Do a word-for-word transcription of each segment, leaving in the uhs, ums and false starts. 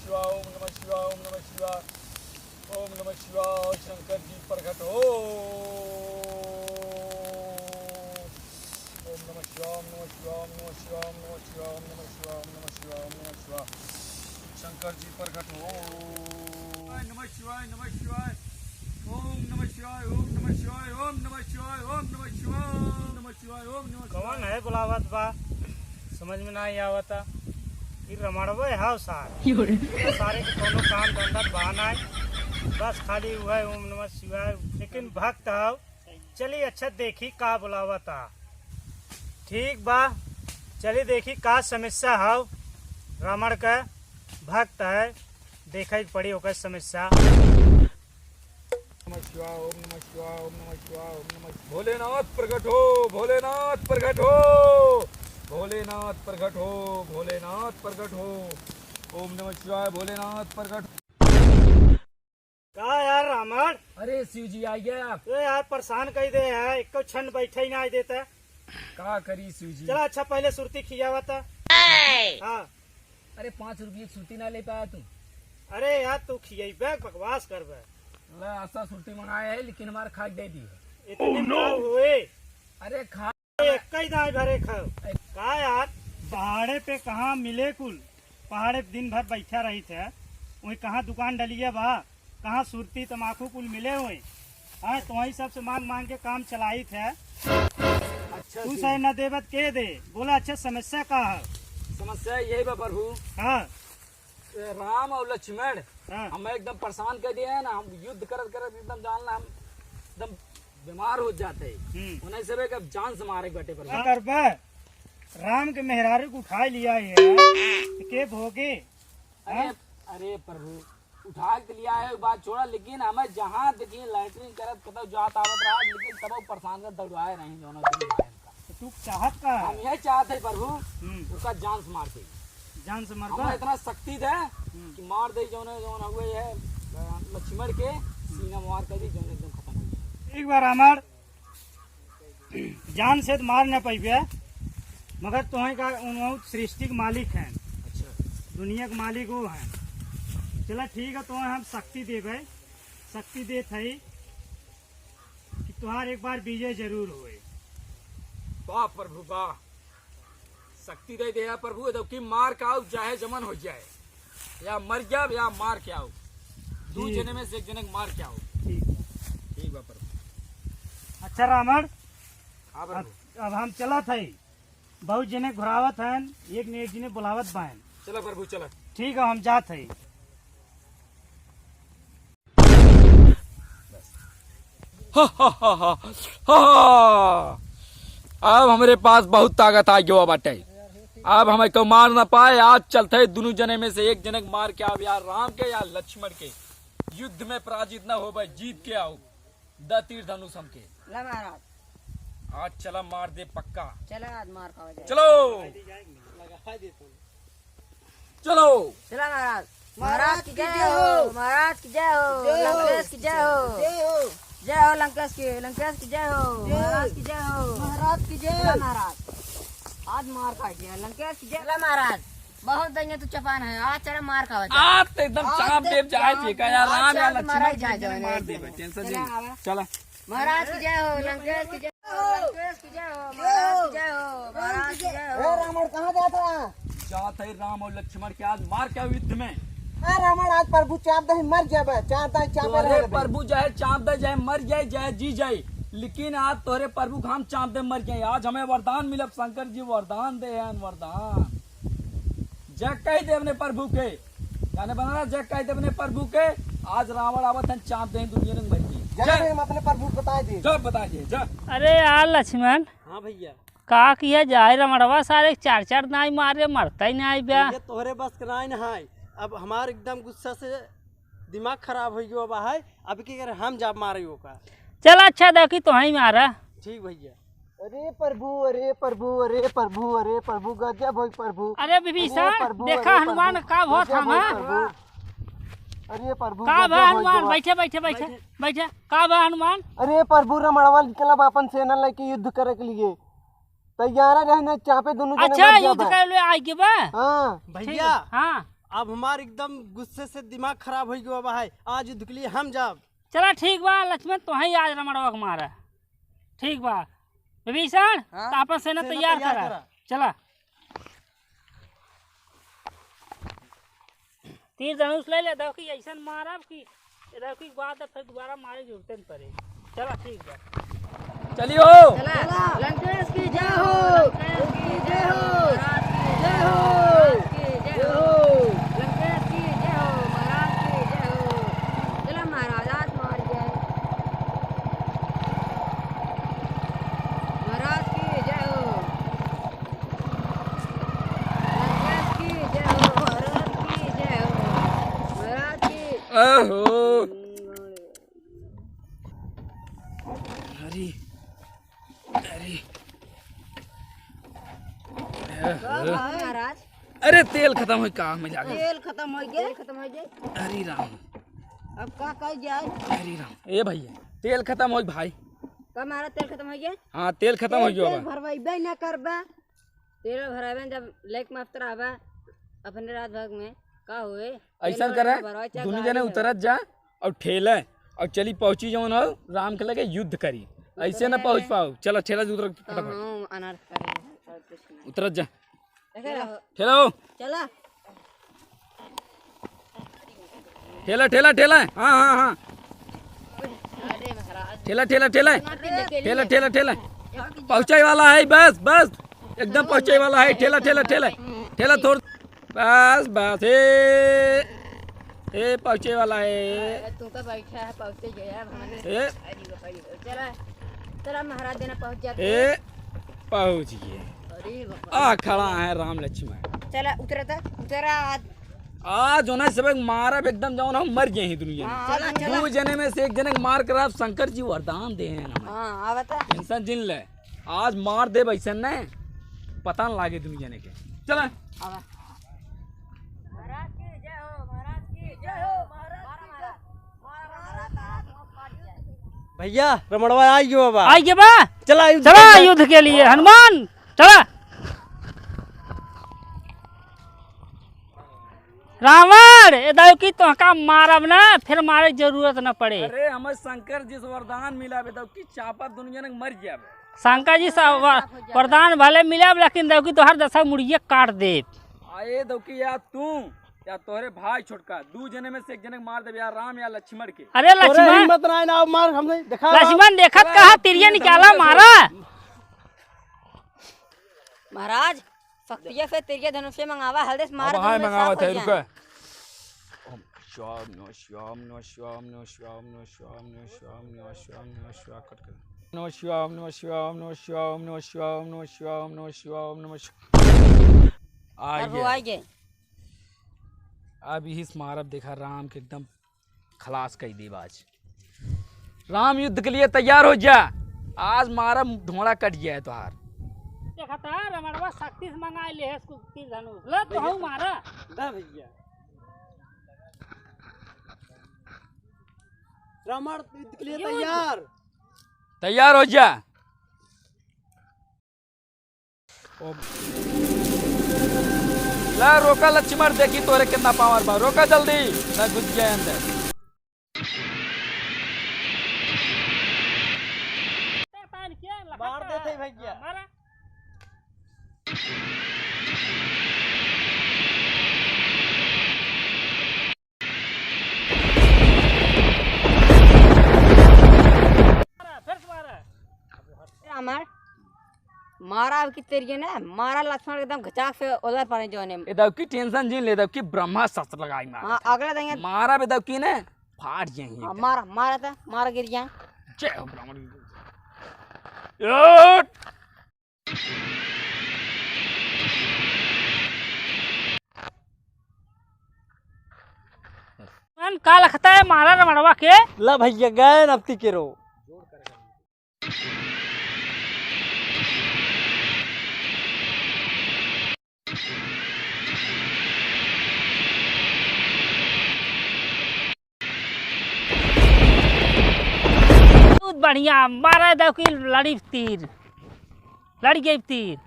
शिवाय, ओम नमः शिवाय, ओम नमः शिवाय, ओम नमः शिवाय। शंकर जी प्रकट हो। ओम नमः शिवाय, ओम नमः शिवाय, ओम नमः शिवाय। शंकर जी प्रकट हो। नमः शिवाय, नमः शिवाय। ओम नमः शिवाय, ओम नमः शिवाय, ओम नमः शिवाय, ओम नमः शिवाय, ओम नमः शिवाय, ओम नमः शिवाय। कौन है बुलावत बा? समझ में नाहीं आवता। ई रमणवे हाव सार। सारे के कौनो काम धंधा बा नाहीं। बस खाली उहै ओम नमः शिवाय। लेकिन भक्त हाव। चली अच्छा देखी का बुलावता। ठीक बा, चली देखी का समस्या हाव। रमण का भक्त है, देखै के पड़ी ओकर समस्या। नमः शिवाय, ओम नमः शिवाय, ओम नमः शिवाय, ओम नमः शिवाय। भोलेनाथ प्रकट हो, भोलेनाथ प्रकट हो, भोलेनाथ प्रकट हो, भोलेनाथ प्रकट हो। ओम नमः शिवाय, भोलेनाथ प्रकट। का यार रामण? अरे शिव जी, आ गया। ए यार, परेशान कइ दे है, एको क्षण बैठे ही नाहीं देता। का करी शिव जी? चला अच्छा, पहले सुरती खियावा ता। हाँ। अरे पाँच रुपये की सुरती ना ले पाया तू? अरे यार, तू खियैबे, बकवास करबे। ला, अच्छा सुरती मंगाए है, लेकिन हमारे खा के दे दी है। इतने खाओ हुए। अरे खा। एक ही दाई भरे खाओ। का यार, पहाड़े पे कहाँ मिले कुल? पहाड़े पे दिन भर बैठा रहित है, वहीं कहाँ दुकान डलिया बा, कहाँ सुरती तमाकू कुल मिले हुए? हाँ, तो वहीं सबसे मांग मांग के काम चलाइत है। अच्छा तू जी। सही न देबत के दे, बोला अच्छा समस्या का है? समस्या यही बा प्रभु। हाँ। ए, राम और लक्ष्मण हाँ। हमें एकदम परेशान कर दिए हैं ना, हम युद्ध करत करत एकदम जान ला हम एकदम बीमार हो जाते हैं। हम्म। उन्हें सबे का जान से मारे के बाटे प्रभु। का करबे? राम के मेहरारू को उठा लिया है, तो के भोगे? अरे, हाँ? अरे प्रभु, उठा के लिया है, बात छोड़ा, लेकिन हमें जहाँ देखी लैट्रिन करत कतौ जात आवत रहा, लेकिन तब परेशान कर दौड़ाए रही दोनों दिन भाई हमका। तो तू चाहत का है? हम यही चाहत है प्रभु, हम्म। उसका जान से मार दे। जान से मार हमें दे? इतना शक्ति दे हम्म। कि मार दे जौने, जौन हुए है, अ, लक्ष्मण के सीना में वार कर दी, जौन एकदम खत्म हो जाए। एक बार हमार जान से तो मार न पइबे, मगर तोहें का उन सृष्टि के मालिक हैं। अच्छा। दुनिया के मालिक वो हैं। चला ठीक है, तोहें हम शक्ति देबे, शक्ति देत हई कि तोहार एक बार विजय जरूर होए। वाह प्रभु वाह, शक्ति दे दे प्रभु, तो कि मार के आउ चाहे जमन हो जाए, या मर जाब या मार के आउ, दू ठीक। जने में से एक जने के मार के आउ। ठीक बा। ठीक बा प्रभु। अच्छा रावण, हाँ प्रभु। अब, अब हम चलत हई, बहुत जने घुरावत हन, एक ने एक जने बुलावत बायन। चला प्रभु चला। ठीक है, हम जात हई। हा, हा, हा, हा, हा, हा। अब हमरे पास बहुत ताकत आ गवा बाटे। अब हमें कोई मार ना पाए। आज चलते दुनू जने में से एक जने के मार के आव, या राम के या लक्ष्मण के। युद्ध में पराजित ना होबे, जीत के आव। द तीर धनुष हमके। ला महाराज। आज चला मार दे पक्का। चला आज मार खावा जाए। चलो। चलो। चला महाराज। महाराज की जय हो, महाराज की जय हो, जय हो। लंकेश की जय हो। जय हो। जय हो लंकेश की, लंकेश की जय हो, जय हो। महाराज की जय हो। महाराज की जय। चला महाराज। आज मार खा गया लंकेश की जय। चला महाराज। बहुत दइया तू चपान है, आज चला मार खावा जाए। आज तो एकदम आज चाप देव चाप जाए जी का यार, आज राम या चाप लक्ष्मण मारा के जाए एक जने जाए। मार देबे, टेंशन चला नहीं। आवा। चला। महाराज की जय हो, लंकेश की जय हो, लंकेश की जय हो, महाराज की जय हो, महाराज की जय हो। ए रावण, कहाँ जात रहा? जात है राम और लक्ष्मण के आज मार के आउ युद्ध में। ए रावण, आज प्रभु चाप दही मर जाबे, चाप दही चाप तोरे रहे प्रभु चाहे चाप दे, चाहे मर जाए, चाहे जी जाए, लेकिन आज तोरे प्रभु को हम चाप दे मर जाए। आज हमें वरदान मिलब, शंकर जी वरदान दे हैं, वरदान। जय कह दे अपने प्रभु के, जाने बना जय कह दे अपने प्रभु के। आज रावण आवत है, चाप दे दुनिया में मर गई। जय जय। दे हम अपने प्रभु को बता दे। जय बता दे, जय। अरे यार लक्ष्मण, हाँ भैया। का किया जाए, रमणवा सारे चार चार नाई मारे, मरता ही नाई बा। ये तोहरे बस के नाई ना है। अब हमार एकदम गुस्सा से दिमाग खराब हो गया बा है। अब की करे हम जाब मारे ओका। चल अच्छा देखी तो ही मारा। ठीक भैया। अरे प्रभु, अरे प्रभु, अरे प्रभु, अरे प्रभु, गजब होई प्रभु। अरे विभीषण, अरे प्रभु, देखा अरे हनुमान प्रभु, का भवा गजब थामा। होई प्रभु। अरे प्रभु, का गजब भवा होई हनुमान, गवा। बैठे, बैठे, बैठे, बैठे। बैठे। का भवा हनुमान? अरे प्रभु, रमणवा निकला बा अपन सेना लेके युद्ध करे के लिए। तैयार रहना, चापे दोनों जने अच्छा, मर युद्ध जाबे। कर ले, आ गए बा? हाँ। भैया। हाँ। अब हमार एकदम गुस्से से दिमाग खराब होइ गवा बा है। आज युद्ध के लिए हम जाब। चला ठीक बा लक्ष्मण, तोहई आज रमड़वा के मारा। ठीक बा विभीषण, हाँ, त आपन सेना सेना तैयार तैयार करा। करा। चला। तीर धनुष ले ले, देवकी अइसन मारब कि देवकी के बाद फिर दोबारा मारे जरूरते न पड़े। चला ठीक बा। चलियो। चला। लंकेश की जय हो। लंकेश की जय हो। महाराज की जय हो। महाराज की जय हो। लंकेश की जय हो। महाराज की जय हो। चला महाराज, आज मार गए। महाराज की जय हो। लंकेश की जय हो। महाराज की जय हो। महाराज की। ओहो। अरे, अरे। का भा महाराज? अरे तेल खतम होइ का में जाके। तेल खतम होइ गए। तेल खतम होइ गए। अरे राम। अब का कइल जाए? अरे राम। ए भइया, तेल खतम होइ भाई। का महाराज तेल खतम होइ गए? हाँ, तेल खतम होइ गए तेल बा। भरवाइबे ना करबा। तेल भरावे जब लेक में अफतर आवा अपने रात भर में का होए? अइसन करे, दुनू जने उतरत जा अउर ठेले अउर चली पहुँची जौन हो राम के लगे युद्ध करी। अइसे न पहुँच पाओ। चला ठेला से उतर फटाफट। हाँ, अनार करे, और कुछ नहीं। उतरत जा। ठेला हो। चला। ठेला, ठेला, ठेला। हाँ, हाँ, हाँ। ठेला, ठेला, ठेला। ठेला, ठेला, ठेला। पहुँचे वाला है, बस, बस। एकदम पहुँचे वाला है। ठेला, ठेला, ठेला। ठेला थोड़, बस, बस। ए, ए, पहुँचे वाला है। तू तो बैठा है, पहुँचे गया, भगवान। ए। चला, चला महाराज देना पहुँच जाते। ए, पहुँच गए। अरे बाबा। आ खड़ा है राम लक्ष्मण। चला, उतरा था, उतरा। आज आज उन्हें सबक मारब एकदम जौन हम मर गए हैं दुनिया में। हाँ, चला, चला। दू जने में से एक जने के मार कर आप शंकर जी वरदान दे हैं हमें। हाँ, आवता। टेंशन जिन ले। आज मार देब अइसन न, पता न लागे दुनू जने के। चला। आवा। महाराज की जय हो, महाराज की जय हो, महाराज की जय। भइया, रमणवा आइ गयो बा। आइ गयो बा? चला युद्ध चला कइल जाए। युद्ध के लिए, हनुमान, चला। रावण, ए देवकी तोहका मारब ना, फिर मारे के जरूरत न पड़े। अरे, हमें शंकर जी से वरदान मिला बे, देवकी चापा दुनू जने के मर जाबे। शंकर जी से व-, वरदान भले मिला, लेकिन देवकी तोहर दसा मुड़िया काट देब। आए देवकी, या तू, या तोहरे भाई छोटका, दू जने में से एक जने के मार देबे, या राम या लक्ष्मण के। अरे तोरे लक्ष्मण, हिम्मत ना है ना, मार हमने देखा। लक्ष्मण देखत चला, कहा, तिरिया निकाला, मारा। महाराज, शक्तिया से तिरिया धनुष्य मंगावा, हल्दे से मार अब हाँ, दे, मंगावा साफ हो थे, जाए। रुका। ओम शिवाय, ओम नमः शिवाय, ओम नमः शिवाय, ओम नमः शिवाय, ओम नमः शिवाय, ओम नमः शिवाय, ओम नमः शिवाय, कट कर। नमः शिवाय, ओम नमः शिवाय, ओम नमः शिवाय, ओम नमः शिवाय, ओम नमः शिवाय, ओम नमः शिवाय, ओम नमः शिवाय। आ अब वो गया। आ गए। अब यही से मारब, देखा राम के एकदम खलास कइ देब आज। राम युद्ध के लिए तैयार हो जा, आज मारा ढोंड़ा कट जाए तोहार। देखा था, रमणवा शक्ति से मंगा ले है इसको तीर धनुष। ले तो हूँ मारा। दा भइया। रावण युद्ध के लिए युद्ध। तैयार। तैयार हो जा। ओ, ला रोका लक्ष्मण, देखी तोरे कितना पावर बा, रोका जल्दी, ना घुस गए अंदर। मार देते भइया। मारा, फिर से मारा। हमार मारा अब की तेरी है ना, मारा लक्ष्मण एकदम घचाक से उधर पड़े जोने में। ए दवकी टेंशन जिन ले, दवकी ब्रह्मास्त्र लगाई मारा हाँ, था। अगला देंगे। मारा बे दवकी ने, फाट जाएंगे हाँ, एकदम। मारा, मारा था, मारा गिर जाए। जय हो ब्राह्मण। ए! मन का लखता है मारा रमणवा के? ला भइया, गए नपती के रो। बहुत बढ़िया, मारा दवकी लड़ी तीर, लड़ी गई तीर।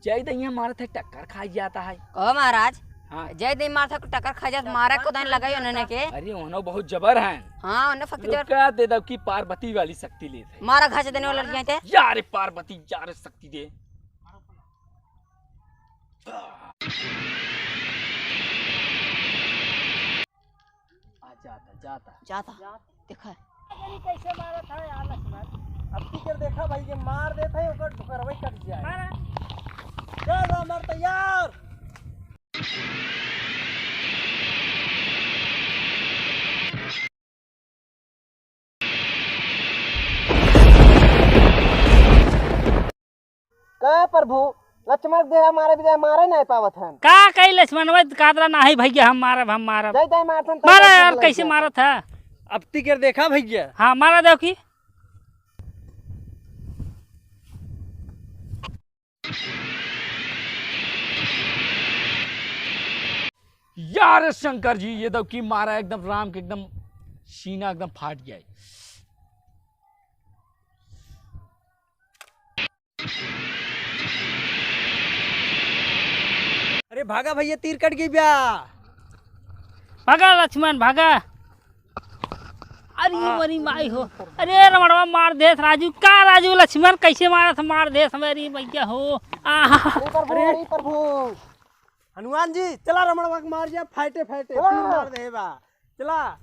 जय दहिया मारत है, टक्कर खाई जाता है। कहो महाराज, हाँ। जय दे मार था, टकर खा जात, मारा को दान लगाई उन्होंने के। अरे, उन्हों बहुत जबर हैं। हाँ, उन्हों फक जबर। रुका, दे दो कि पार्वती वाली शक्ति लेत है। मारा घास देने वाला लड़ जाते। यार पार्वती, यार शक्ति दे। आ, जाता, जाता। जाता। देखा। कैसे मारा था यार लक्ष्मण? अब की कर देखा भाई, ये मार देता है, ओकर ढुकरवे कट जाए। मारा। चल, हमर तैयार। का प्रभु, लक्ष्मण देह मारे बिना मारे नहीं पावत हन। का कही लक्ष्मण, वही कहत रहा, "नाही भैया, हम मारब, हम मारब।" जय जय मारथन, मारा तब यार, लग कैसे गया। मारत है? अब ती कर देखा भैया। हाँ, मारा देखी। यार शंकर जी, ये तो की मारा एकदम राम के एकदम सीना एकदम फाट गया है। अरे भागा भैया, तीर कट गई ब्या। भागा लक्ष्मण, भागा। अरे मरी माई हो। अरे रमणवा मार देत राजू, का राजू लक्ष्मण कैसे मारत मार देत हमें, अरे भैया हो। आहा। अरे प्रभु, अरे। अरे प्रभु। हनुमान जी, चला रमणवा के मार जा, फाटे फाटे, चला। तीन मार दे बा। चला।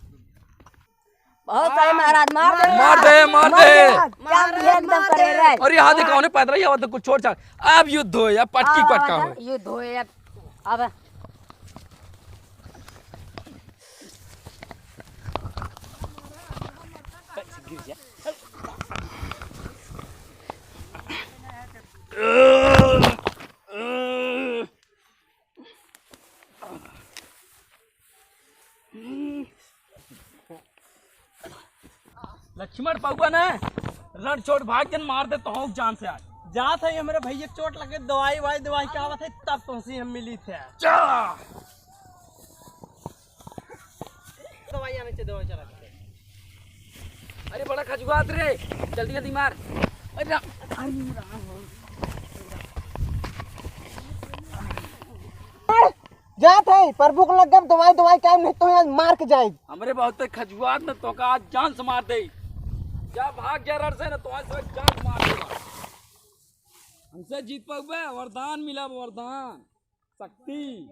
बहुत सही महाराज, मार दे। मार दे, मार दे। क्या भी एकदम करे रे। अरे यहाँ देखा, उन्हें पैदल ही आवा तो कुछ छोड़ छाड़। अब युद्ध होए, अब पटकी हाँ, पटका हाँ, होए। युद्ध होए अब। अब। लक्ष्मण पौआ ना, रण छोड़ भाग जन, मार दे तो हूँ जान से आज। जात है हमरे भैया, चोट लगे, दवाई वाई दवाई का आवत है, तब तुमसे हम मिली थे। जा। दवाई आने से दवाई चला दे। अरे बड़ा खजुआत रे, जल्दी जल्दी मार। अरे रा-, अरे राम। जात है, प्रभु को लग गब दवाई, दवाई टाइम नहीं तो यहाँ मार के जाए। हमरे बहुत खजुआत न तो का आज जान से मार दे। जा भाग जा रण से न तो आज से जान से मार दे। हमसे जीत पाउबे, वरदान मिला, वरदान, शक्ति।